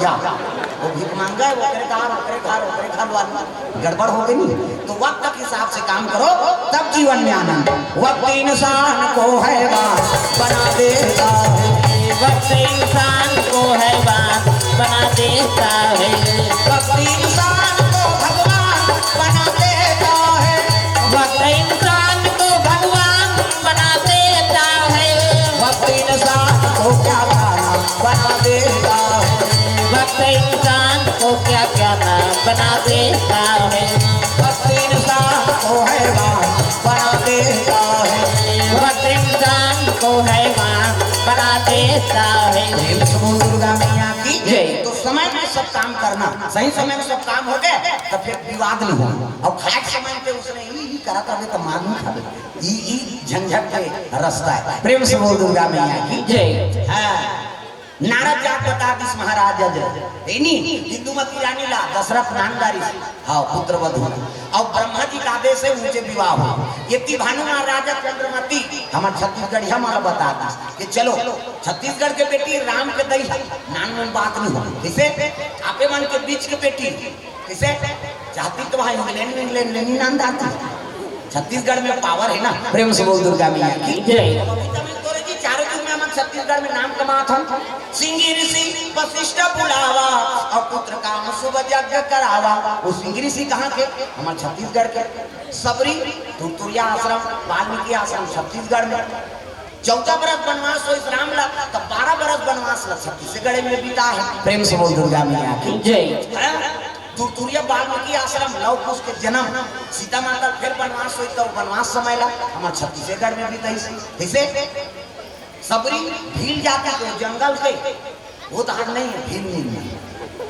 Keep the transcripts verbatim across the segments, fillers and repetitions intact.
जा, वो भीख मांगा है, ओकरे घर, ओकरे घर, ओकरे घर वाला गड़बड़ हो गई। तो वक्त के हिसाब से काम करो, तब जीवन में आनंद। वक्त इंसान को हैवान बना देता है। वक्त इंसान को हैवान बना देता है। वक्त इंसान को भगवान बना देता है। वक्त इंसान को भगवान बना देता है। वक्त इंसान को क्या जाना बना देता है। वक्त इंसान को क्या क्या ना बना देता है। वक्त इंसान को हैवान बना देता है। वक्त इंसान को हैवान बना देता है। प्रेम से बोल दुर्गा मैया की जय। तो समय में सब काम करना, सही समय में सब काम हो गए, तो फिर विवाद नहीं हो। और खाए के समय पे उसने ई, ई करत रहे तो मार नहीं खावे। ई, ई झंझट के रास्ता है। प्रेम से बोल दुर्गा मैया की जय। हाँ। नारद जाके बता दिस महाराज जब, इनी इंदुमती रानी ला दशरथ नाम डारिस, हाँ, पुत्र वधु। और ब्रह्मा जी का आदेश है, उनसे विवाह हो। ये ती भानु महाराजा चंद्रमती, हमार छत्तीसगढ़िया मन ला बता दिस कि चलो, छत्तीसगढ़ के बेटी राम के दई है, नान में बात नहीं हो। किसे? आपे मन के बीच के बेटी। किसे? चाहती तो वहाँ इंग्लैंड, इंग्लैंड लेनी नाम डालती। छत्तीसगढ़ में पावर है ना। प्रेम से बोल दुर्गा मैया की जय। अभी तमिल तोरे जी चारों युग में हम छत्तीसगढ़ में नाम कमात हन। सिंगी ऋषि वशिष्ठ बुलावा और पुत्र काम शुभ यज्ञ करावा। वो सिंगी ऋषि कहाँ के? हमारे छत्तीसगढ़ के। सबरी, तुरतुरिया आश्रम, वाल्मीकि आश्रम छत्तीसगढ़ में। चौदह बरस बनवास होइस राम ला, तब बारह बरस बनवास ला छत्तीसगढ़ में बिता है। प्रेम से बोल दुर्गा मैया की जय। हैं? तुरतुरिया वाल्मीकि आश्रम, लव कुश के जन्म, सीता माता फिर बनवास होइस, तब बनवास समय ला हमार छत्तीसगढ़ में बिताइस। कैसे? सबरी भील जाति के जंगल के, वो डहर नहीं है, भील नहीं है,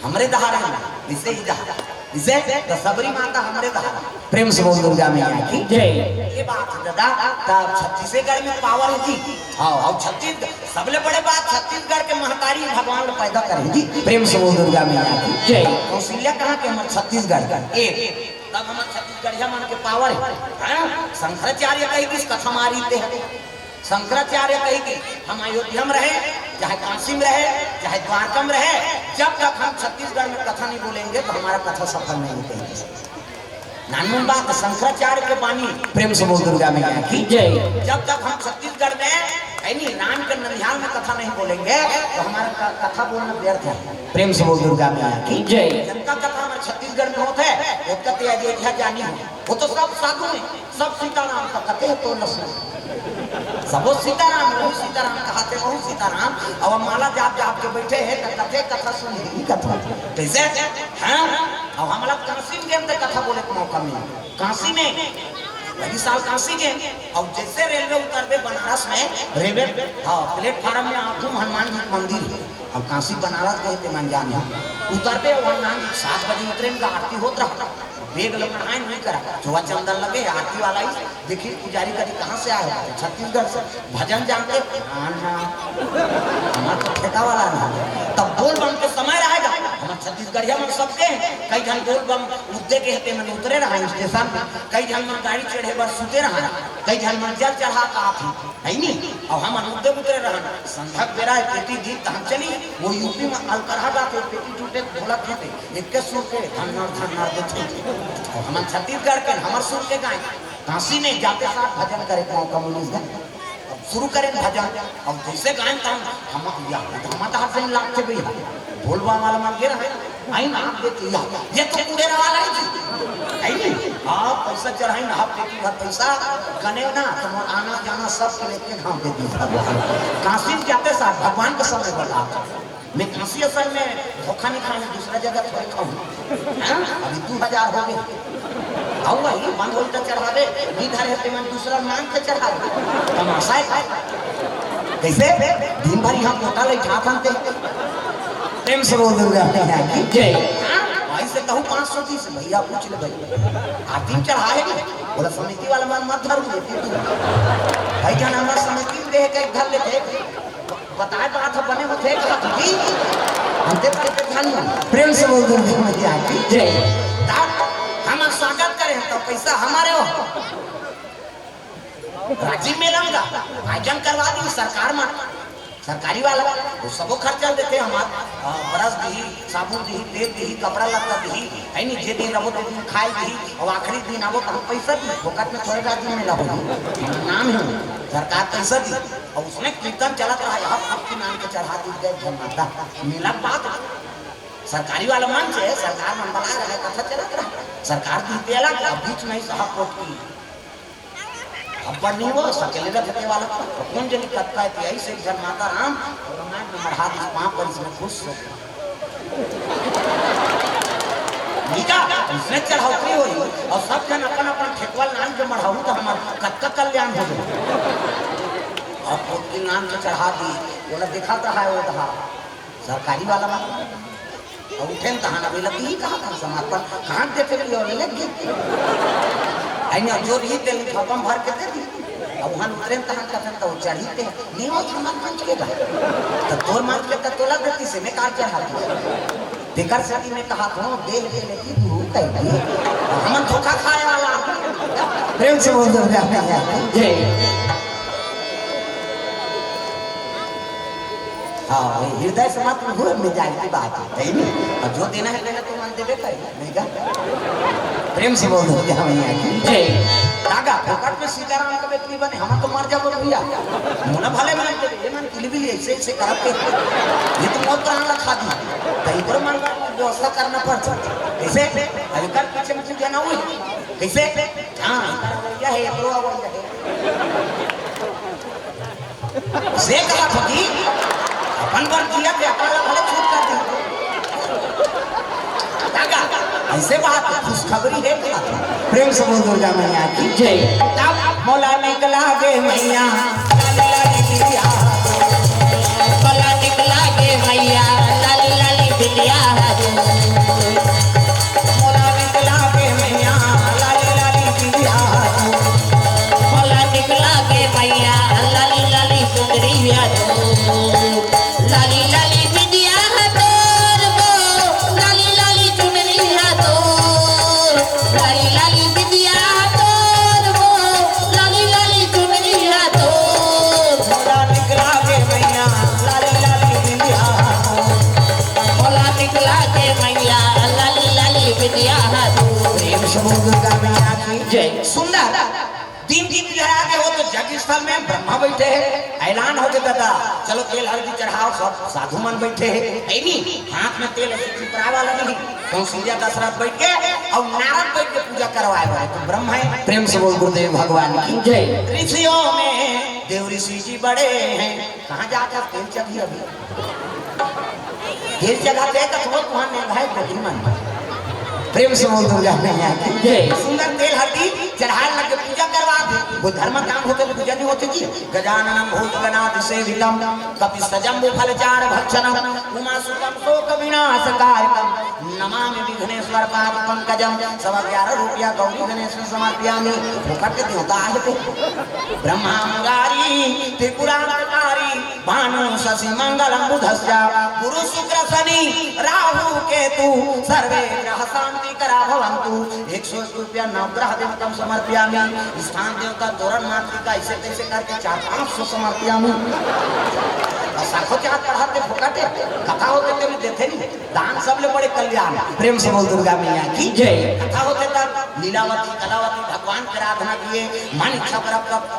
हमरे डहर है, इसे ही डहर, इसे तो सबरी माता हमरे डहर। प्रेम से बोल दुर्गा मैया की जय। ये बात है दादा, तब छत्तीसगढ़ में पावर है जी। हाँ, और छत्तीसगढ़, सबले बड़े बात छत्तीसगढ़ के महतारी भगवान ने पैदा करे जी। प्रेम से बोल दुर्गा मैया की जय। कौशल्या कहाँ के? हमारे छत्तीसगढ़ का एक, तब हमारे छत्तीसगढ़िया मन के पावर है, हाँ? शंकराचार्य कही किस कथा मारी ते हैं। शंकराचार्य कही कि हम अयोध्या में रहे, चाहे काशी में रहे, चाहे द्वारका में रहे, जब तक हम छत्तीसगढ़ में कथा नहीं बोलेंगे तो हमारा कथा सफल नहीं होगी। नानमुन बात शंकराचार्य के बानी। प्रेम से बोल दुर्गा मैया की जय। जब तक हम छत्तीसगढ़ में, यानी राम के ननिहाल में कथा नहीं बोलेंगे तो हमारा क-, कथा बोलना व्यर्थ है। प्रेम से बोल दुर्गा मैया की जय। जिनका कथा हमारे छत्तीसगढ़ में होता है, उसका तो अयोध्या जानी हो, वो तो सब साधु हैं। सब सीताराम का कथे तो न सुन। सबो सीताराम, वही सीताराम कहाथे, वही सीताराम। अब माला जाप जाप के बैठे हैं, तो कथे कथा सुन ही कथा। कैसे? हाँ? अब हमला काशी में गए तो कथा बोले के मौका मिला। काशी में, वही साल काशी गए। अब जैसे रेलवे उतरबे बनारस में, रेलवे, हाँ, प्लेटफार्म में आखू हनुमान जी के मंदिर है। अब काशी बनारस गए थे मन जाने। उतरबे वहाँ हनुमान जी सात बजे उतरे, इनका आरती होत रहा। बेग लमन आए नहीं करा, चोवा चंदन लगे, आरती वाला ही। देखिए पुजारी करी, "कहाँ से आए हो?" "छत्तीसगढ़ से।" "भजन जानते?" "ना, ना, हमार तो ठेका वाला ना।" तब बोल बम के समय रहेगा, हमार छत्तीसगढ़िया मन सबके हैं। कई झन बोल बम उद्दे के हते मन उतरे रहा स्टेशन में, कई झन मन गाड़ी चढ़े बर सुते रहा, कई झन मन जल चढ़ा का आथे, है नी? और हमन उद्दे उतरे रहन, संध्या के बेरा है, पेटी गीत हम चली, वो यूपी में अलकरहा गाते, पेटी टूटे, ढोलक खेते, एक के सुर के धन्नर धन्नर देथे। और हमन छत्तीसगढ़ के, हमर सुर के गाए। काशी में जाते साथ भजन करे के मौका मिलिस गा। अब शुरू करें भजन। अब जैसे गाए तब हम, या, धमाधम से लागथे भैया। बोलबा वाला मन गे रहे। आई ना आप देते या, ये तो पूरे वाला है जी। है नी? आप पैसा चढ़ाई ना, आप पेटी भर पैसा, गने ना, तो मोर आना जाना सब के लेके घाम दे दी। काशी में जाते साथ भगवान के समय बता। मैं काशी असल में धोखा नहीं खाऊं, दूसरा जगह थोड़ी खाऊं। हाँ? अभी दो हजार हो गए। अब वही बंद होई तो चढ़ावे, नहीं धरे ते मन दूसरा मांग के चढ़ावे। तमाशा है। कैसे? दिन भर यहाँ मोटा ले खा खाते। प्रेम से बोल दुर्गा मैया की जय। हाँ? भाई से कहूँ पाँच सौ तीस, भैया पूछ ले भाई। आरती में चढ़ा है नहीं? बोला समिति वाला मन मत धरू, ये तू। भाई क्या नाम है? समिति में देख के धर लेते। बताए बात ह बने होथे का जी? हम देख के ध्यान में। प्रेम से बोल दुर्गा मैया की जय। तब हम स्वागत करें तो पैसा हमारे हो। राजीव मेनन का आयोजन करवा दी सरकार में। सरकारी वाला वो सबो खर्चा देथे हमार, अ, ब्रश दिही, साबुन दिही, तेल दिही, कपड़ा लत्ता दिही, है नी? जे दिन रहो ते दिन खाए दिही, अउ आखिरी दिन आवो त हम पैसा दी, फोकट में थोड़े का दिन में लगो, नाम है सरकार पैसा दी। अउ उसने कीर्तन चलत रहा, यहाँ फुटकी नान के चढ़ा दी गए झन माता, मेला बात। सरकारी वाला मंच है, सरकार मन बला रहे, कथा चलत रहा, सरकार दी तेला, अब बीच में ही साहब फुटकी अब्बड़ नहीं हो, सकेले रखते वाला। तो कौन जनी कत्ता है, ऐसे एक जन माता राम और रामायण में मढ़ा दी, पाँव पर इसमें खुश हो गया। नीचा, इसमें चढ़ौतरी हो रही, और सब जन अपन अपन ठेकवा नान के मढ़ाऊ तो हमार कत्ता कल्याण हो जाए। और खुद की नान के चढ़ा दी, बोला दिखाता है वो दहा, सरकारी वाला माता। अउ उठेन तहान अबे लगी ही कहा था समापन, कहाँ देखे भी और लग गए। आई ने जो रही तेल थपम भर के दे दी। अउ वहाँ उतरेन तहान कथन तो चढ़ी ते, नहीं हो समापन मंच के गा। तो तोर मंच के तो तोला देती से मैं कार चढ़ा दी। बेकार से मैं कहा था, देह के लेती तू कह दी। हम धोखा खाए वाला। प्रेम से बोल दो, जय। हाँ, वही हृदय से मत हुए, मिजाज की बात है, है नहीं? और जो देना है, देना तो मन देवे करे, नहीं का? प्रेम से बोल दो, क्या मैया की? जय। दादा, फोकट में सीताराम का बेटी बने, हम तो मर जाबो भैया। मुना भले मन देवे, ये मन किलबिल ऐसे, ऐसे करब के। ये तो मौत प्राण रखा दी। कहीं पर मन का व्यवस्था करना पड़ सकता। कैसे? अभी कल पीछे में पूजा ना हुई। कैसे? हाँ, यही है, एकरो आवल है। से कहा था कि अपन बर जिया के अपन ला भले छूट कर दी। काका, ऐसे बात है, खुशखबरी है क्या? प्रेम से बोल दुर्गा मैया की जय। तब मोला निकला गे मैया, लाली लाली बिंदिया। मोला निकला गे मैया, लाली लाली बिंदिया। मोला निकला गे मैया, लाली लाली बिंदिया। मोला निकला गे मैया, लाली लाली चुनरिया तो, लाली लाली बिंदिया तोर वो, लाली लाली चुनरिया तोर, लाली लाली बिंदिया तोर वो, लाली लाली चुनरिया तोर। मोला निकला गे मैया, लाली लाली बिंदिया तोर। मोला निकला गे मैया, लाली लाली बिंदिया तोर। प्रेम से बोल दुर्गा मैया की जय। सुंदर। दिन दिन बिहरा के हो तो जग स्थल में ब्रह्मा बैठे हैं, ऐलान हो के दादा, चलो तेल हल्दी चढ़ाओ, सब साधु मन बैठे हैं, है नी? हाथ में तेल ऐसे चिपराए वाला नहीं, कौशल्या दशरथ बैठ के और नारद बैठ के पूजा करवाए वाले तो ब्रह्मा है। प्रेम से बोल गुरुदेव भगवान की जय। ऋषियों में देव ऋषि जी बड़े हैं, कहाँ जाकर तेल चढ़ी अभी? तेल चढ़ाते हैं तो वो तुहां नहीं भाई, गति मन। प्रेम से बोल दुर्गा मैया की जय। सुंदर तेल हल्दी चढ़ाए लगे, पूजा करवा दे। वो धर्म काम होते तो पूजा नहीं होती जी। गजाननम भूत गणादि सेवितम, कपि सजम्बु फल चार भक्षणम, उमा सुतम शोक विनाश कारकम, नमामि विघ्नेश्वर पाद पंकजम। सवा ग्यारह रुपया गौरी गणेश में समर्पियामी। फोकट के देवता आहे तो। ब्रह्मा मुरारी त्रिपुरांतकारी, भानु शशि मंगलम बुधस्य, गुरु शुक्र शनि राहु केतु, सर्वे ग्रह शांति करा भवंतु। एक सौ एक रुपया नवग्रह देवतम समर्पयामी। स्थान देवता तोरण मातृका ऐसे तैसे करके चार पाँच सौ समर्पयामी। बस आखो चार पढ़ाते फोकटे, कथा होते तेरे देते नहीं। दान सबले बड़े कल्याण। प्रेम से बोल दुर्गा मैया की जय। कथा होते तब लीलावती कलावती भगवान की आराधना किए, मन इच्छा वर,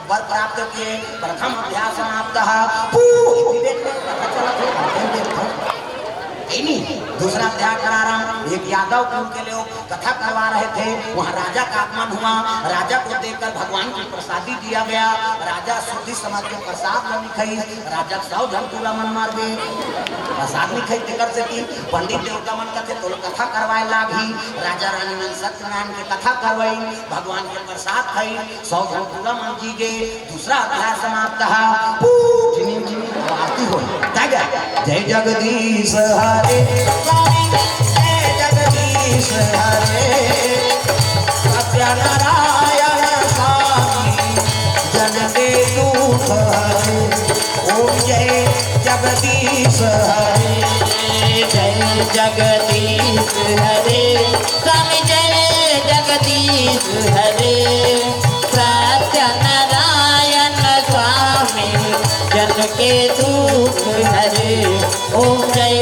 वर प्राप्त किए। प्रथम अध्याय समाप्त। पू, हिंदी देख रहे हो, कथा चला थे, हम देख रहे हैं। नहीं, दूसरा अध्याय प्रारंभ। एक यादव कुल के लोग कथा करवा रहे थे, वहाँ राजा का आगमन हुआ। राजा को देखकर भगवान की प्रसादी दिया गया। राजा शुद्धि समाज के प्रसाद नहीं खाई। राजा सौ झन टूरा मन मार गए। प्रसाद नहीं खाई तेकर से कि पंडित देवता मन कथे तो कथा करवाए लागी। राजा रानी मन सत्यनारायण के कथा करवाई, भगवान के प्रसाद खाई, सौ झन टूरा मन जी गए। दूसरा अध्याय समाप्त है। पू, झिनी, झिनी, आरती हो। जय जगदीश हरे, स्वामी जय जगदीश हरे। सत्यनारायण स्वामी जन के दुख हरे। ओम जय जगदीश हरे। जय जगदीश हरे, स्वामी जय जगदीश हरे। सत्यनारायण स्वामी के दुख हरे, ओम जय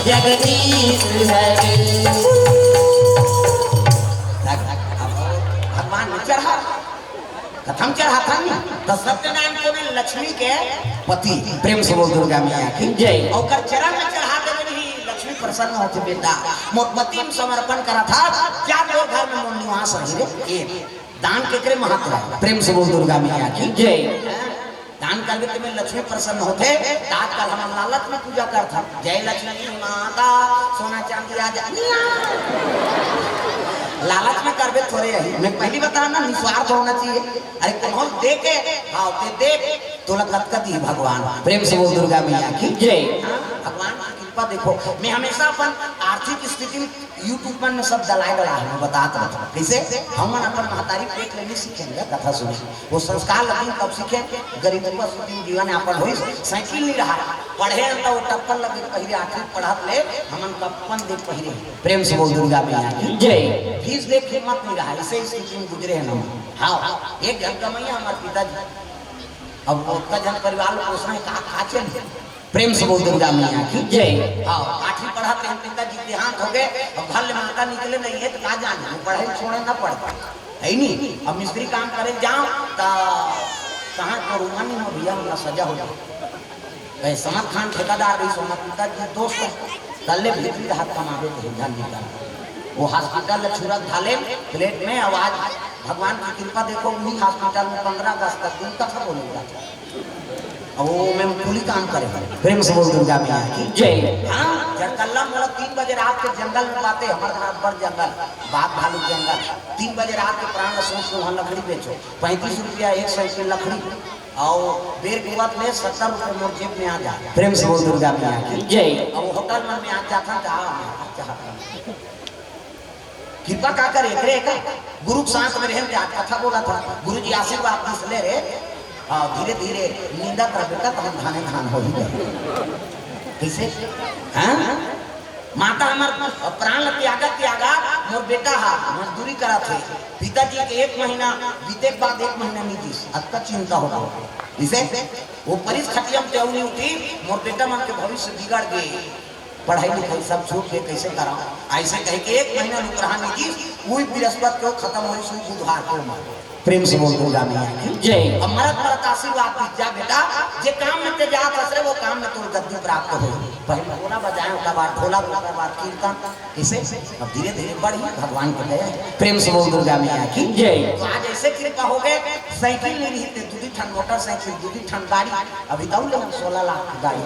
जगदीश हरे। भगवान में चढ़ा, कथा म चढ़ाथन, त सत्यनारायण कोन हे? लक्ष्मी के पति। प्रेम से बोल दुर्गा मैया की जय। ओकर चरण में चढ़ा देवे ही, लक्ष्मी प्रसन्न होथे, बेटा मोर पति में समर्पण करत हँव, जा तोर घर में मोर निवास रही रे। ए, दान केकरे महत्व हे? प्रेम से बोल दुर्गा मैया की जय। दान करबे त में लक्ष्मी प्रसन्न होथे। त आजकल हमन लालच में पूजा करथन, जय लक्ष्मी माता, सोना चांदी आ जा, निया। लालच में करबे थोरे ही। मैं पहली बता ना, निस्वार्थ होना चाहिए। अरे कौन दे के, हाँ, ते दे, तोला कतका दी भगवान। प्रेम से बोल दुर्गा मैया की जय। हाँ, भगवान की कृपा देखो, मैं हमेशा अपन आर्थिक स्थिति YouTube मन में सब दलाए डला हे, मैं बतात रहत हँव। कइसे? हमन अपन महतारी पेट ले नइ सीखेन गा, कथा सुने। वो संस्कार ल दिन तब सीखेन, गरीबी म दिन जीवन यापन होइस, साइकिल नइ रहा, पढ़े हन त वो टप्पन ल दे पहिरे, आठवीं पढ़त ले हमन कप्पन दे पहिरे। प्रेम से बोल दुर्गा मैया की जय। फीस दे के हिम्मत नइ रहा, अइसे स्थिति में गुजरे हन हम। हाँ, एक झन कमइया हमर पिताजी, अब वो ओतका झन परिवार ल पोसना हे, का, का चली? प्रेम से बोल दुर्गा मैया की जय। हाँ, आठवीं पढ़त रहेन, पिताजी देहांत हो गे। अब घर ले माता निकले नइ हे, त का जाने, वो पढ़े छोड़े न पढ़े, हे नी? अब मिस्त्री काम करे जाव, त कहाँ कोरोना नइ हो भैया, हमला सजा हो जाए। त समत खान ठेकेदार रहिस, हमर पिताजी दोस्त हे, तल्ले भीतरी राहत कमाबे के धन निकल। वो हॉस्पिटल ल छुरत घाले प्लेट में, आवाज भगवान की कृपा देखो, उही हॉस्पिटल में पंद्रह अगस्त तक दिन कथा बोले जाथे। अब वो में कुली काम करे हे। प्रेम से बोल दुर्गा मैया की जय। हाँ, जड़कल्ला मोला तीन बजे रात के जंगल में पाते, हमर घर बड़ जंगल, बाघ भालू जंगल। तीन बजे रात के प्राण सोच लो, वहाँ लकड़ी बेचो, पैंतीस रुपया एक सौ के लकड़ी, अउ बेर कुवत ले सत्तर रुपया मोर जेब में आ जा। प्रेम से बोल दुर्गा मैया की जय। अब होटल मन में आ जाथन, का चाहत कृपा का करे, एकरे का? गुरु के साथ में रहेन, आज कथा बोलत हँव, गुरु जी आशीर्वाद दिस ले रे। हाँ, धीरे धीरे निंदत रह बेटा, तहन धाने धान होही। कइसे? हाँ? माता हमर प्राण ल त्यागत त्यागत मोर बेटा हा मजदूरी करत हे। पिताजी के एक महीना बीते के बाद एक महीना नइ दिस, अतका चिंता हो गे। कइसे? वो परिस खटिया म ते अउ नइ उठी, मोर बेटा मन के भविष्य बिगड़ गे। पढ़ाई लिखाई सब छूट के कइसे कराओ? अइसे कहे के एक महीना रुक रहा नितीश, उही बृहस्पति के खतम होइस, उही बुधवार के मर। प्रेम से बोल दुर्गा मैया की जय। अब मरत मरत आशीर्वाद दी, जा बेटा, जे काम में ते जात हस रे, वो काम में तोर गद्दी प्राप्त हो। पहले ढोला बजाए, ओकर बाद ढोलक, ओकर बाद कीर्तन, कइसे? अब धीरे धीरे बढ़ी, भगवान के दया हे। प्रेम से बोल दुर्गा मैया की जय। तो आज अइसे कृपा हो गे, साइकिल नइ रही ते दू दू ठन मोटरसाइकिल, दू दू ठन गाड़ी, अभी तउ ले हम सोलह लाख के गाड़ी,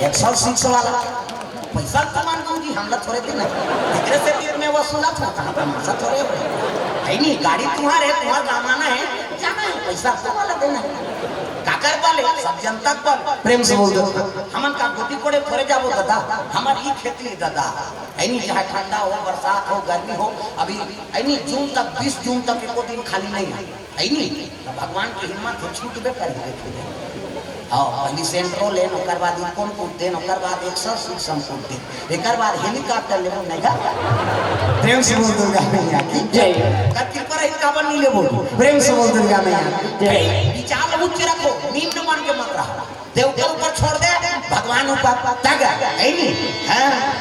एक्सल सिक्स वाला। पैसा तो मान गुरुजी, हमला थोरे दिन हे। एकरे से दिन में वसूलत हो, कहाँ तमाशा थोरे हो। हे नी, गाड़ी तुम्हारे, तुम्हार कमाना हे, जाना हे, पैसा तुम्हार ला देना हे। काकर बल हे? सब जनता के बल। प्रेम से बोल दो। हमन का गोदी कोड़े थोरे जाबो दादा, हमर ई खेती हे दादा। हे नी, चाहे ठंडा हो, बरसात हो, गर्मी हो, अभी हे नी, जून तक, बीस जून तक एको दिन खाली नइ हे। हे नी, त भगवान के हिम्मत हे, छूटबे करही। हाँ, पहली सेंट्रो लेन, ओकर बाद इकोन कूद देन, ओकर बाद एक्सल सिक्स हम कूद देन, एकर बाद हेलीकॉप्टर लेबो, नइ गा? प्रेम से बोल दुर्गा मैया की जय। कति पर ही काबर नइ लेबो? प्रेम से बोल दुर्गा मैया की जय। विचार उच्च रखो, निम्न मन के मत रहो। देवता ऊपर छोड़ दे, भगवान ऊपर तग, हे नी? हाँ।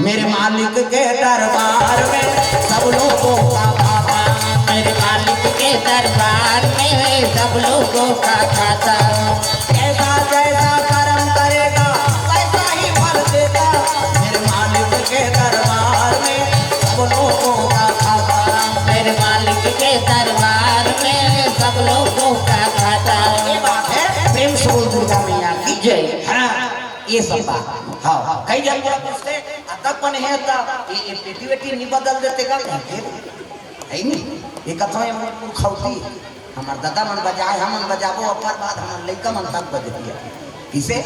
मेरे मालिक के दरबार में सब लोगों का खाता। मेरे मालिक के दरबार में सब लोगों का खाता। जैसा जैसा कर्म करेगा, वैसा ही फल देगा। मेरे मालिक के दरबार में सब लोगों का खाता। मेरे मालिक के दरबार में सब लोगों का खाता। ये बात हे, प्रेम से बोल दुर्गा मैया की जय। हाँ, ये सब बात। हाँ, कई झन मोला पूछथे, "अतक बने हे त ये, ये पेटी वेटी नइ बदल देते का?" कहिथे, हे नी? ये कथो ये मोर पुरखौती। हमर ददा मन बजाए, हमन बजाबो, ओकर बाद हमर लइका मन तक बजही। कइसे?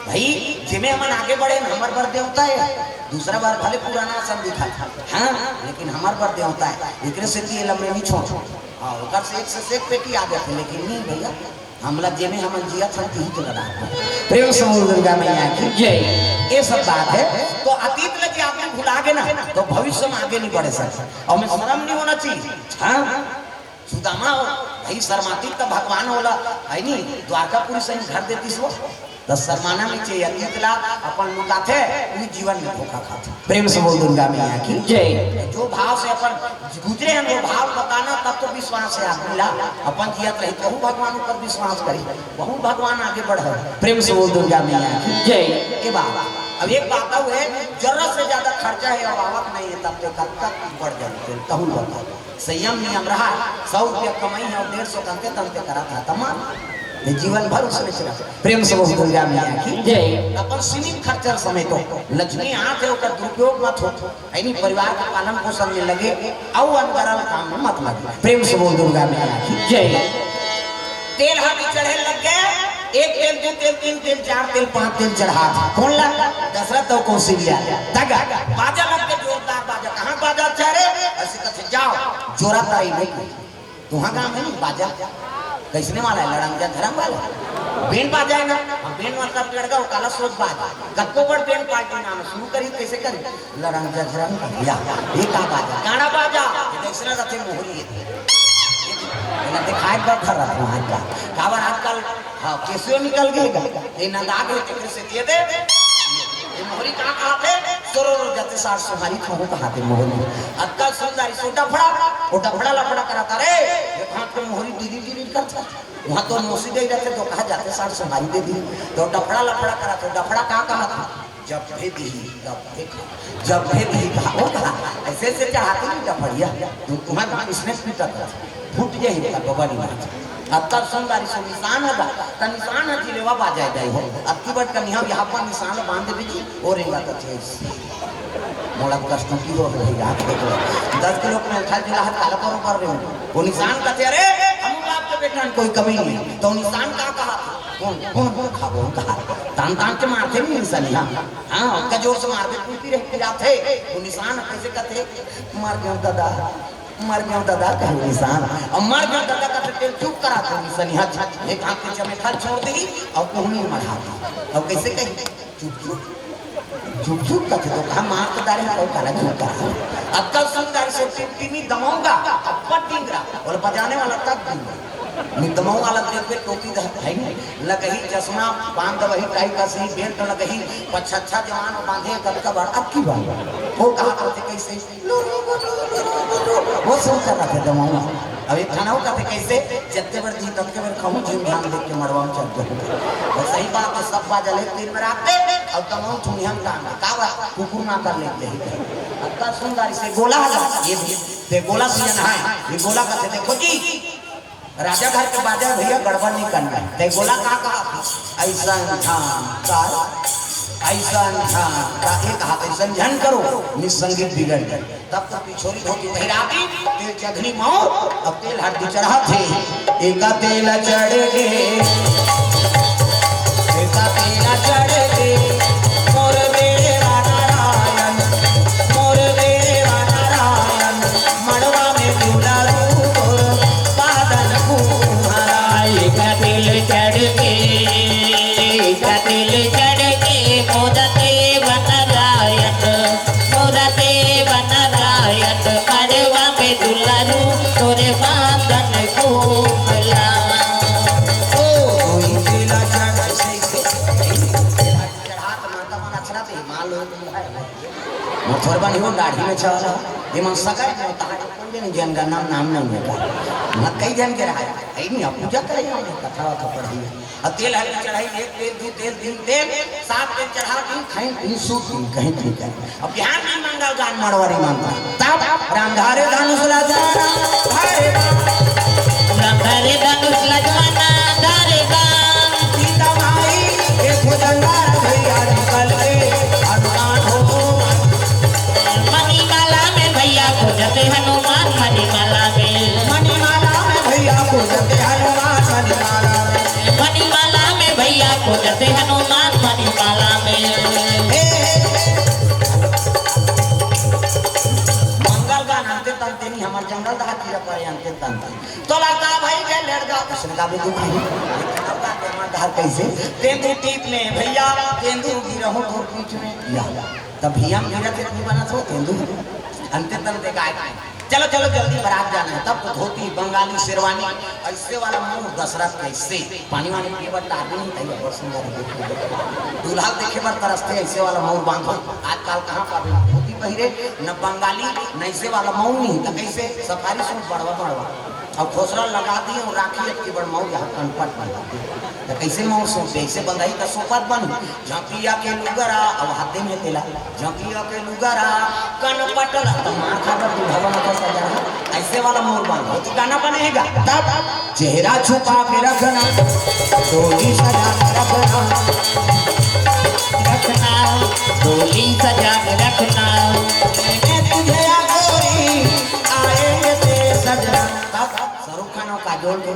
भाई, जेमे हमन आगे बढ़े न, हमर बर देवता हे। दूसरा बर भले पुराना असन दिखत, हाँ, लेकिन हमर बर देवता हे। एकरे सेती एला मैं नइ छोड़ों। हाँ, ओकर से एक से एक पेटी आ जाथे, लेकिन नइ भैया, हमला जेमे हमन जियत हन, तिही के लगा। प्रेम से बोल दुर्गा मैया की जय। ये सब बात हे। तो अतीत में जे आदमी भुला गे ना, तो भविष्य में आगे नइ बढ़े सकय। अउ में शरम नइ होना चाहिए। हाँ? सुदामा हो, भाई शर्माती त भगवान ओला, है नी, द्वारकापुरी सही घर देतिस वो। त शर्माना नइ चाही, अतीत ला अपन लुकाथे, उही जीवन में धोखा खाथे। प्रेम से बोल दुर्गा मैया की जय। जो भाव से अपन गुजरे हैं, वो भाव बताना, तब तो विश्वास है आदमी ला। अपन जियत रही, तहू भगवान ऊपर विश्वास करी, वहू भगवान आगे बढ़े। प्रेम से बोल दुर्गा मैया की जय। ये बात। अब एक बात अउ है, जरूरत से ज्यादा खर्चा है, अब आवत नहीं है, तब तो कब तक बढ़ जाए, तहू बता। संयम नियम रहा, सौ रुपया कमाई है अउ डेढ़ सौ तनते तनते करा था, तमाम। ये जीवन भर उसने चला। प्रेम से बोल दुर्गा मैया की जय। अपन सीमित खर्चा समेटो, लक्ष्मी आथे, ओकर दुरुपयोग मत हो, यानी परिवार के पालन पोषण में लगे, अउ अनगरल काम में मत लगे। प्रेम से बोल दुर्गा मैया की जय। तेल हाथी चढ़े लग गए, एक तेल, दो तेल, तीन तेल, चार तेल, पांच तेल चढ़ा। कौन ला? दशरथ अउ कौशल्या। दगा। बाजा लग के जोरदार बाजा। कहाँ बाजा अच्छा रे? ऐसे कथे, जाओ, जोरा ताई नहीं। तुहा गांव में नहीं बाजा? कैसने वाला है? लड़ंगा धरम वाला। बैंड बाजा है ना? हम बैंड मतलब लड़का, वो काला सोच बाज। कतको बड़ बैंड पार्टी नाम शुरू करी, कैसे करी? लड़ंग झगड़ंग या ये का बाजा? गाना बाजा। ये तो इसने रखे मोहरी है। ये ना दिखाई बर धर रहा हूँ आजकल। काबर आजकल, हाँ, कैसियो निकल गए गा। ये नंदा गए तेकरे से दे दे। ये मोहरी कहाँ कहा थे? सोरो रो जाते सार सुहारी खाऊं कहा थे मोहरी। आजकल सुंदरी सो डफड़ा, वो डफड़ा लफड़ा करा था रे। ये हाथ को मोहरी डिलीट डिलीट करता। वहाँ तो नोसी दे जाते तो कहा जाते सार सुहारी दे दी। तो डफड़ा लफड़ा करा थे, डफड़ा कहाँ कहा था? जब भी दी, तब भी खा। जब भी दी, कहा, वो कहा, ऐसे ऐसे चढ़ाती नहीं डफड़िया। तू, तुम्हारे वहाँ इसने पीटा था। फूट गया ही था बबा नहीं बात। अब तब सुंदरी सो निशान होगा, त निशान है जिलेवा बाजाए जाए हो। अब की बट कनिया यहाँ पर निशान बांध दीजिए, और रेंगा तो थे। मोला कष्टों की हो रही याद है तो। दस किलो में खा जिला हाथ काला पर ऊपर रहे हो। वो निशान का थे, अरे, हम बाप के बेटा में कोई कमी नहीं। तो निशान का कहा? कौन, कौन, कौन खा, कौन कहा? तान तान के मारते नहीं निशान यहाँ। हाँ, उसका जोर से मार दे, टूटी रह के जाते। वो निशान कैसे कहते? मर गया दादा, मर गया दादा, कहे निशान। अब मर गया दादा का तो तेल चुप करा था निशान। यहाँ एक हाथ के चमेठा छोड़ दी और कोहनी मढ़ा दी। अब कैसे कही? चुप चुप। चुप चुप का तो कहा मार तो डाले, तो काला चुप करा। अब कल सुन डाले सो टिम टिमी दमाऊंगा, अब पट डिंगरा। और बजाने वाला तब डिंगरा। नितमऊ वाला देख के टोपी द-, है नहीं। लगही चश्मा, बांध वही टाई का सी, बेल्ट लगही, पछच्छा जवान बांधे, कब का बड़, अब की बात। वो कहा करते कैसे? वो सुन कर रखे दमाऊ। अब एक खाना वो कहते कैसे? जत्ते बार दी, तत्ते बार खाऊं, जिम ध्यान देख के मड़वा में चल जाऊं। और सही बात है, सब बाजा ले तीन में रात दे, और दमाऊ थुनिया में टांग दे। का बात? कुकुर ना कर लेते हैं। अब का सुन गाड़ी से गोला हला, ये भी, दे गोला सीजन है, ये गोला कहते देखो जी, राजा घर के बाजा भैया गड़बड़ नहीं करना है। ते गोला का कहा? ऐसा झांका, ऐसा झांका, एक हाथ ऐसा झन करो, निसंगीत बिगड़ गए। तब तो पिछोरी धोती पहिरा दी, तेल चघनी मौर, अब तेल हर दी चढ़ा थे। एका तेल चढ़ के, एका तेल चढ़ के, मोर देवा नारायण, मोर देवा नारायण, मड़वा में दुलारू तोर बादन कुहरा। एक दिल चढ़ के, एक दिल चढ़ के मोदते बनरायत, मोदते बनरायत, मड़वा में दुलारू तोरे बादन कुहरा। ओ, कोई दिल चढ़ से, चढ़ा तो माता मन अक्षरा तो हिमाल हो गया है। मोर थोरबा नहीं वो दाढ़ी में छा, ये मन सगाई में तारे कोई नहीं जन का नाम, नाम नहीं लेता। मत कई जन के रहा है, यही नहीं, अब पूजा करे हमने, कथा वथा पढ़ी है। अब तेल हल्दी चढ़ाई, एक तेल, दो तेल, तीन तेल, सात तेल चढ़ा, दिन खाई, दिन सूत, दिन कहीं, दिन कहीं। अब बिहान दिन मंगल गान मड़वारी मानता। तब राम धारे धनुष ला जाना, धारे राम। राम धारे धनुष ला जाना, धारे राम। सीता माई के भुजंगार भैया निकल के हनुमान हो। मणिमाला में भैया खोजते हनुमान, मणिमाला में। मणिमाला में भैया खोजते हनुमान, मणिमाला में। मणिमाला में भैया खोजते हनुमान, मणिमाला में। हे, हे। मंगल गान अंते तंते नहीं, हमार जंगल दहा कीड़ा पड़े अंते तंते। तोला का भाई के लड़का, उसने का भी दुख है। अब का के हमार धार कैसे? तेंदू टीप में भैया, तेंदू गिरहूं धूप बीच में। या, तब भैया हम गिरा थे, नहीं बना सो तेंदू। अंते तंते गाय। चलो चलो, जल्दी बारात जाना है। तब तो धोती, बंगाली शेरवानी, ऐसे वाला मुंह दशरथ कैसे पानी वानी पिए बर टार नहीं, तैयार बहुत सुंदर है, देखो, देखो। दूल्हा देखे बर तरसथे, ऐसे वाला मऊर बांधो। आजकल कहाँ पाबे धोती पहिरे, न बंगाली, न ऐसे वाला मऊर नहीं, तो कैसे सफारी सूट बड़वा बड़वा। अब खोसरा लगा दिए और राखी अतकी बड़ मऊर यहाँ कनपट में लगा दिए। तो कैसे मऊर सोचते, ऐसे बंधाई का सोपत बन, झंपिया के लुगरा, अब हाथे में तेला, झंपिया के लुगरा, कनपट ला, तो मार खा कर दूल्हा बना था सजा रहा। ऐसे वाला मऊर बांधो, तो गाना बनेगा तब। चेहरा छुपा के रखना, डोली सजा के रखना, रखना, डोली सजा के रखना। मैंने तुझे या गोरी, आएंगे तेरे सजना। तब शाहरुख खान और काजोल के,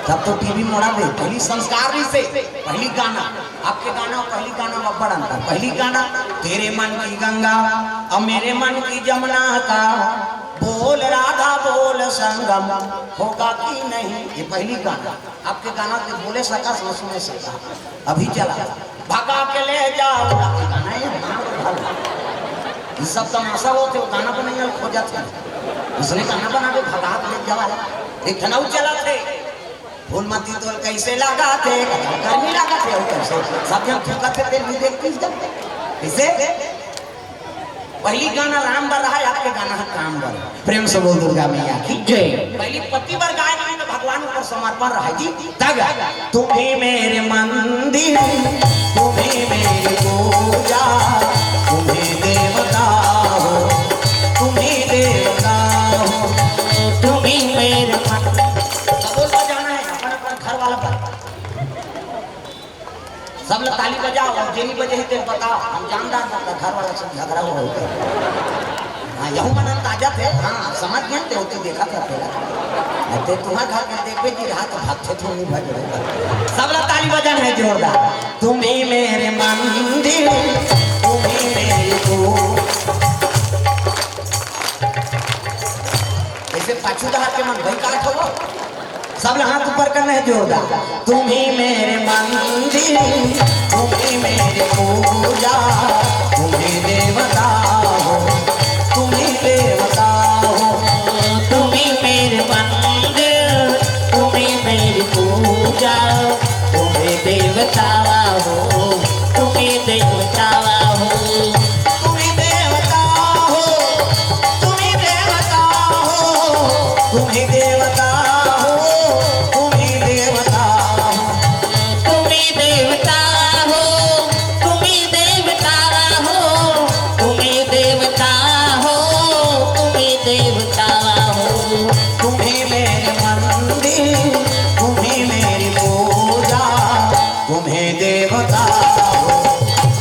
तब तो टीवी मोड़ा दे। पहली संस्कार नहीं से, पहली गाना, आपके गाना और पहली गाना में बड़ अंतर। पहली गाना, तेरे मन की गंगा और मेरे मन की जमुना का, बोल राधा बोल संगम होगा कि नहीं, ये पहली गाना। आपके गाना के बोले सका, न सुने सका, अभी चला। भगा के ले जाओ, गाना है, गाना तो भालो। ये सब तमाशा होते, वो गाना बनाने वाले खोजत है। इसने गाना बना के भगा के ले जाओ। एक ठना उ चला थे, फूलमती तोल कैसे लगा थे, गर्मी लगा थे, वो कैसे, सब जन थूकत थे, तेल भी देखती जब। कैसे? पहली गाना राम बर रहा है, आपके गाना है काम बर। प्रेम से बोल दुर्गा मैया की जय। पहली पति बर गाय नहीं तो भगवान ऊपर समर्पण रहा जी। तब तुम्ही मेरे मंदिर, तुम्ही मेरी पूजा, तुम्ही देवता हो, तुम्ही देवता हो, तुम्ही मेरे मन। तबोल बजाना है अपन अपन घर वाला पर। सब लोग ताली बजाओ, और जे नहीं बजे है, तेरे बताओ, हम जानदार बंदा, घर वाला सब झगड़ा हुआ होता है। हाँ, यहू मन अंदाजा थे, हाँ, समझ गए, ते होते देखा था तेरा। ते तुम्हारे घर के देखबे जी रहा तो भागते थे, नहीं भज रहे। सब लोग ताली बजाना है जोरदार। तुम्ही मेरे मंदिर, तुम्ही मेरी को। ऐसे पाछू दहा के मन भाई का ठोको। सब लोग हाथ ऊपर करना है जोरदार। तुम्ही मेरे मंदिर, तुम्ही मेरी पूजा, तुम्ही देवता हो, तुम्ही देवता हो। तुम्ही मेरे मंदिर, तुम्ही मेरी पूजा, तुम्ही देवता हो, तुम्ही देवता हो। तुम्ही देवता हो, तुम्ही देवता हो, तुम्ही देवता हो, तुम्ही देवता हो। तुम्ही देवता हो, तुम्ही देवता हो, तुम्ही देवता हो, तुम्ही देवता हो। तुम्ही मेरे मंदिर, तुम्ही मेरी पूजा, तुम्ही देवता हो,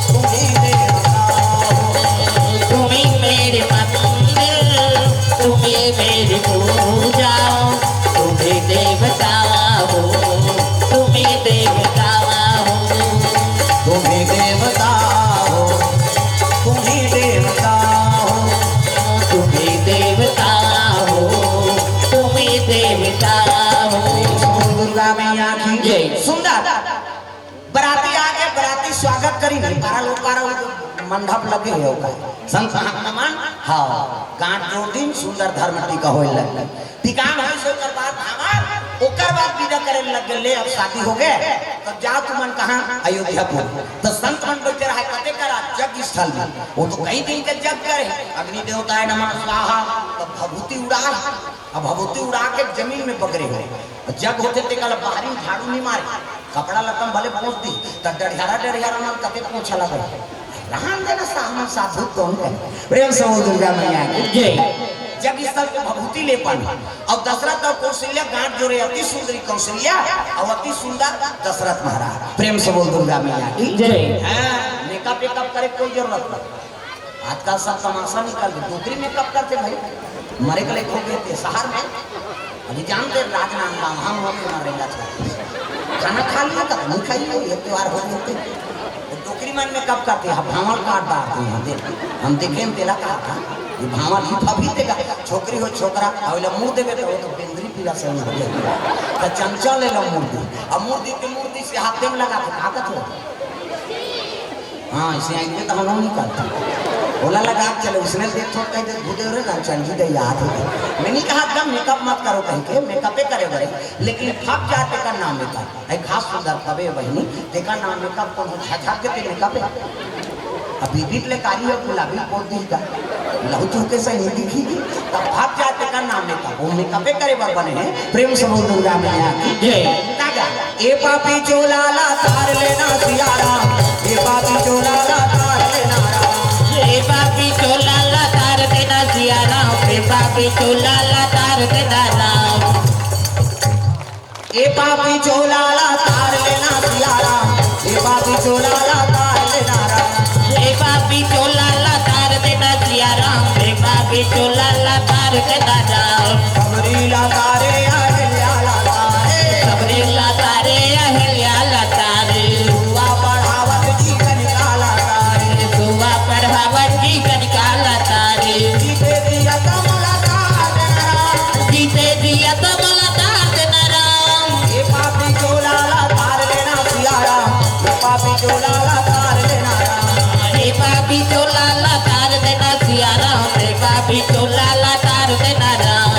तुम्ही देवता हो। तुम्ही मेरे मंदिर, तुम्ही मेरी पूजा, तुम्ही देवता हो, तुम्ही देवता हो। तुम्ही देवता हो, तुम्ही देवता हो, तुम्ही देवता हो, तुम्ही देवता हो। दुर्गा मैया की जय। सुंदर। बराती आ गए, बराती स्वागत करी, नहीं पारा लोग पारा हो, मंडप लगे हुए होगा। संत महात्मा मन, हाँ, गांठ जोड़ दिन, सुंदर धर्म टीका होए लग। टिकान होइस, ओकर बाद भांवर, ओकर बाद विदा करे लग गए, "ले, अब शादी हो गए, तब जाओ तुमन कहाँ?" "अयोध्यापुर।" तो संत मन बैठे रहे, कते करा? जग स्थल में। वो तो कई दिन के जग करे, "अग्नि देवताय नमः स्वाहा", तब भभूति उड़ा, अब भभूति उड़ा के जमीन में बगरे हो। जग होते ते कल बाहरी झाड़ू नहीं मारे, कपड़ा लत्ता भले पोंछ दी, त डरियारा, डरियारा मन कते पोंछा लगे। रहन देना सामन साधु कौन है? प्रेम से बोल दुर्गा मैया की जय। जग स्थल पे भभूति ले पानी। अब दशरथ और कौशल्या गांठ जोड़े, अति सुंदरी कौशल्या और अति सुंदर दशरथ महाराज। प्रेम से बोल दुर्गा मैया की जय। हाँ, मेकअप वेकअप करे कोई जरूरत नहीं। आजकल सब तमाशा निकल गए, डोकरी मेकअप करते भाई, मरे के लेखो गए थे शहर में। अभी जानते हैं राजनांदगांव, हम लोग वहाँ रहना चाहते हैं। खाना खा लिया, कब नहीं खाई है, ये त्योहार हो गए थे। तो डोकरी मन मेकअप करते हैं, भांवल काट डालते हैं। देख, हम देखे, हम तेला कहा था, ये भांवल ही फभी देगा, छोकरी हो छोकरा, अवला मुंह देवे तो वो तो बेंदरी पीला से हो गया। तो चंचल ले लो मुंह दे, अब मुंह दे के मुंह दे से हाथ में लगा के ताकत हो। हाँ, ऐसे आएंगे तो हम लोग नहीं करते। ओला लगा के चले, उसने देख थोड़ कह दे, "भूदेव रे रामचंद जी दे याद हो गए।" मैं नहीं कहा एकदम मेकअप मत करो कहीं के, मेकअपे करे बरे, लेकिन फट जाते का नाम मेकअप। ऐ खास सुंदर तबे बहिनी, तेका नाम मेकअप कोनो झझक के ते मेकअप है। अब बीबीत ले कारी हो गुलाबी पोत दी का, लहू चूके से नहीं दिखी, तब फट जाते का नाम मेकअप, वो मेकअपे करे बर बने हैं। प्रेम से बोल दुर्गा मैया की जय। ताजा। ए पापी चोला ला तार लेना सिया राम, ए पापी चोला ला तार लेना राम। ए पापी चोला ला तार देना सिया राम, ए पापी चोला ला तार देना राम। ए पापी चोला ला तार लेना सिया राम, ए पापी चोला ला तार लेना राम। ए पापी चोला ला तार देना सिया राम, ए पापी चोला ला तार देना राम। सबरी ला तारे अहिल्या ला तारे, सबरी ला तारे अहिल्या ला तारे। दुआ पढ़ावत जी कनिका ला तारे, दुआ पढ़ावत जी कनिका ला तारे। जीते जिया तमला तार देना राम, जीते जिया तमला तार देना राम। ए पापी चोला ला तार लेना सिया राम, ए पापी चोला ला तार लेना राम। ए पापी चोला ला तार देना सिया राम, ए पापी चोला ला तार देना राम।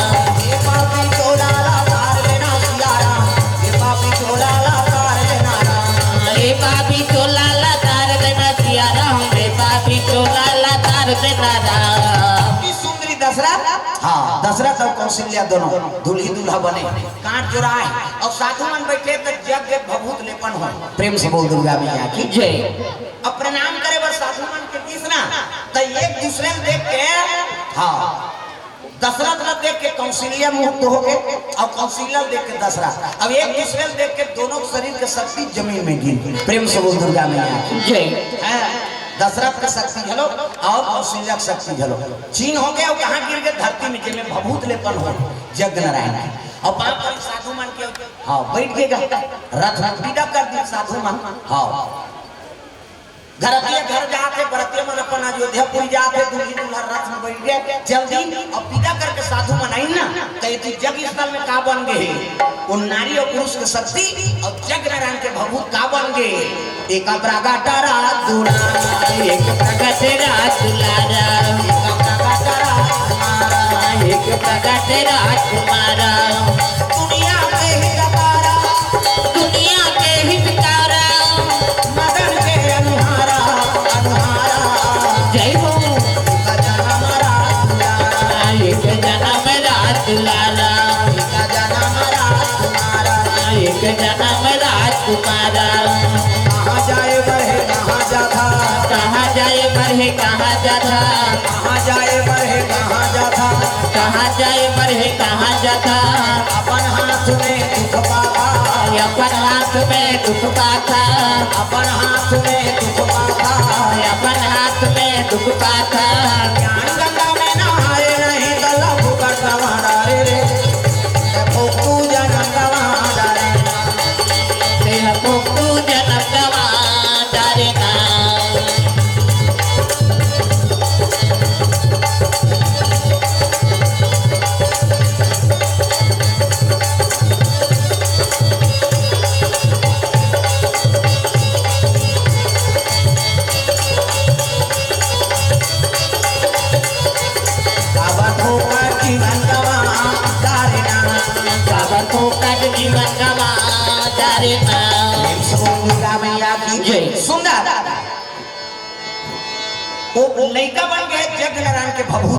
ए पापी चोला ला तार लेना सिया राम, ए पापी चोला ला तार लेना राम। ए पापी चोला ला तार देना सिया राम, ए पापी चोला ला तार देना राम। अति सुंदरी दशरथ, हाँ, दशरथ और कौशल्या दोनों दूल्ही दूल्हा बने, कांट जोराए और साधु मन बैठे तो जग के भभूत लेपन हो। प्रेम से बोल दुर्गा मैया की जय। अब प्रणाम करे बर साधु मन के किस ना, तो एक दूसरे में देख के, हाँ, दशरथ ला देख के कौशल्या मुग्ध हो गए और कौशल्या देख के दशरथ। अब एक दूसरे ला देख के दोनों शरीर के शक्ति जमीन में गिर गई। प्रेम से बोल दुर्गा मैया की जय। हाँ, दशरथ के शक्ति घलो और कौशल्या के शक्ति घलो। चीन हो गए और कहाँ गिर गए? धरती में, जेमे भभूत लेपन हो, जग नारायण के। और पाँव पर साधु मन के, हाँ, बैठ गए गा। रथ में विदा कर दी साधु मन। हाँ, घरतिया घर जात हे, बरतिया मन अपन अयोध्यापुरी जात हे, दूल्ही दूल्हा रथ में बैठ गए। जल्दी अब विदा करके साधु मन आई ना, कहे कि जग स्थल में का बन गए हे? वो नारी और पुरुष के शक्ति और जग नारायण के भभूत का बन गए? एक प्रगट रात दुलारा, एक प्रगट रात दुलारा, एक प्रगट रात दुलारा, एक प्रगट रात दुलारा। दुनिया के हितकारा, दुनिया के हितकारा, मदन के अनुहारा, अनुहारा। जय हो। एक जनम रात दुलारा, एक जनम रात दुलारा, एक जनम रात दुलारा, एक जनम रात दुलारा। कहाँ जाए बढ़े कहाँ जाता, कहाँ जाए बढ़े कहाँ जाता, कहाँ जाए बढ़े कहाँ जाता, कहाँ जाए बढ़े कहाँ जाता। अपन हाथ में दुख पाता, अपन हाथ में दुख पाता, अपन हाथ में दुख पाता, अपन हाथ में दुख पाता। ज्ञान गंगा में नहाए नहीं तो लहू करता मारा रे रे, देखो तू जनम गवा डारे, देखो तू जनम गवा डारे ना। काबर धोखा जीवन गवा डारे ना, काबर धोखा जीवन गवा डारे ना। प्रेम से बोल दुर्गा मैया की जय। सुंदर। वो लइका बन गए जग नारायण के भभूत।